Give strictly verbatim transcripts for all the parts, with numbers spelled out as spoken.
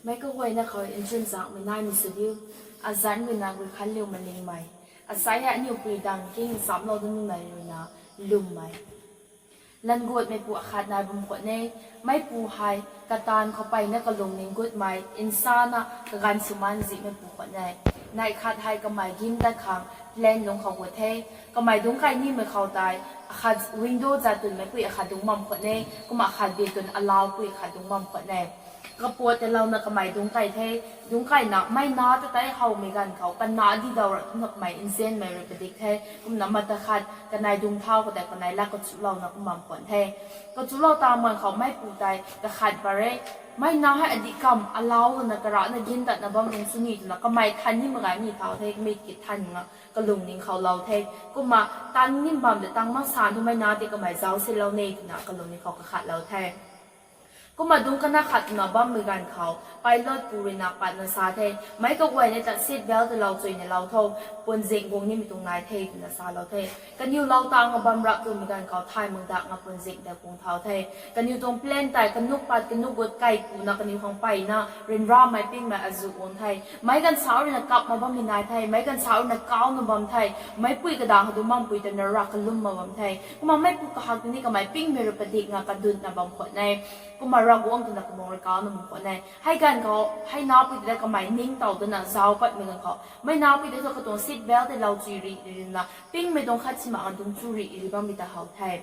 Meic kaguayna khou nchunzakmei naimei sw diu. Azanc ruina guikhanliu malingmei. Asai hei aniu pui dang king nsamlou dat nimei ruina lwmmei. Lanv gutmeipu akhat nai bam khwan e. Meipu hei kataanv khou mpeyna kalungning gutmei, nsana kaganv swmaan zihmeipu khwan e. Neih khat hei kamei gim tat khang plan lungc khou gut the. Kamei dungc kai nimei khou tei, akhat window zat twn meicpui akhat dungc bam khwan e, kumna akhat bi twn alaupui akhat dungc bam khwan e. Kapuat tei louna kamei dungc kai the. Dungc kaina meic nac ta tei howmei ganv khou, kanac di daw ra twna kamei nzianmei rui padik the. Kumna mata khat kanei dungc thau khou tei kanei lat kachulouna kum bam khwan the. Kachulou tang bam khou meipu tei kakhat pat re. Meic nac hei adih kamv alau lana karana gin tatna bam tuang sw ni twna kamei than nimei gay ni thau the, kamei ki than nga kalungning khou lou the. Kumna tang nim bam de tang mak san thu meic nac tei kamei zauc silou ne twna kalungning khou kakhatlou the. Kumna dungc kana khat twna bammei ganv khou, pilot pu ruina patna sa the, meic kaguayna ta seat belt tei lou chuyna lou tho, puanzing guang nimei tuang nai the twna salou the. Kaniw lou tang nga bam rap twmei ganv khou thay mak dak nga puanzing tei guang thau the. Kaniw tuang plan tei kanuk pat kanuk gut kai kuna kaniw khang mpeyna ryanramei pingmei azuh guang the. Meic ganv sau ruina kap mak bammei nai the, meic ganv sau ruina kauna bam the, meicpui kadang khou dungc bampui twna ra kalum mak bam the. Kumna meipu kahak tini kamei pingmei rui padik nga kadutna bam khwan e. Kumna Ravguangc twna kamung rui kauna bam khwan e. Hei ganv khou hei naupui tei kamei ningtow dana zauc patmei ganv khou, meic naupui tei thu katuang seat belt tei lou chui ri rina pingmei tuang khat si mak nga dungc chu ri ri bammei ta how the.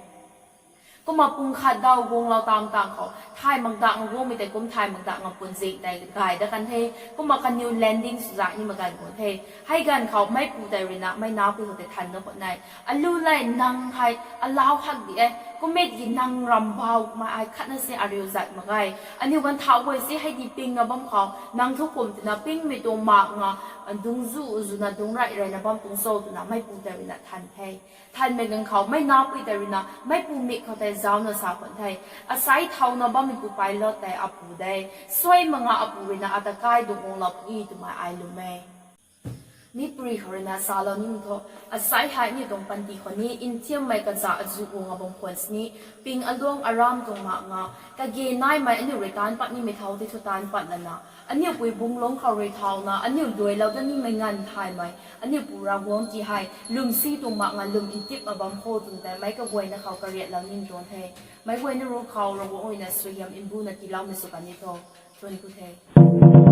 Kumna pung khat daw guanglou tam tang khou thay mak dak nga guangmei tei kum thay mak dak nga puanzing tei gay dat kan the. Kumna kaniw landing sw zat nimei ganv guang the. Hei ganv khou meipu tei ruina meic naupui khou tei thanna khwan e. Alu le, nang hei alau hak di e. Kummei ki nang rambau kumna ai khatna si ariu zat mak ge. Aniu ganv thau guay si hei di ping nga bam khou nang thu kum twna pingmei tuang mak nga dungc zu zuna dungc rey reyna bam tuang cho twna meipu tei ruina than the. Thanmei ganv khou meic naupui tei ruina meipu mik khou tei zauna sa khwan the. Asai thauna bammeipu pilot tei apu de. Suai mak nga apu ruina ata kai dungc guanglou puni twmei ai lwm e. Mi puri khou ruina salou nim tho, asai hei aniu tuang panty khou ni nthiammei kaza azuh guang a bam khwan sini, ping aluang aram tuang mak nga, kage naimei aniu rui taanc pat nimei thau tei thu taanc pat lana, aniu pui bungclung khou rui thauna aniu duailou dat nimei nganv thaymei aniu pu Ravguangc ti hei lwmsi tuang mak nga lwm ntip a bam kho twmei tei meic kaguayna khou kariatlou nim tuang the. Meic guayna ru khou Ravguangc ruina suaihiam mbuna tiiloumei sw kan ni tho. Thuanc ku the.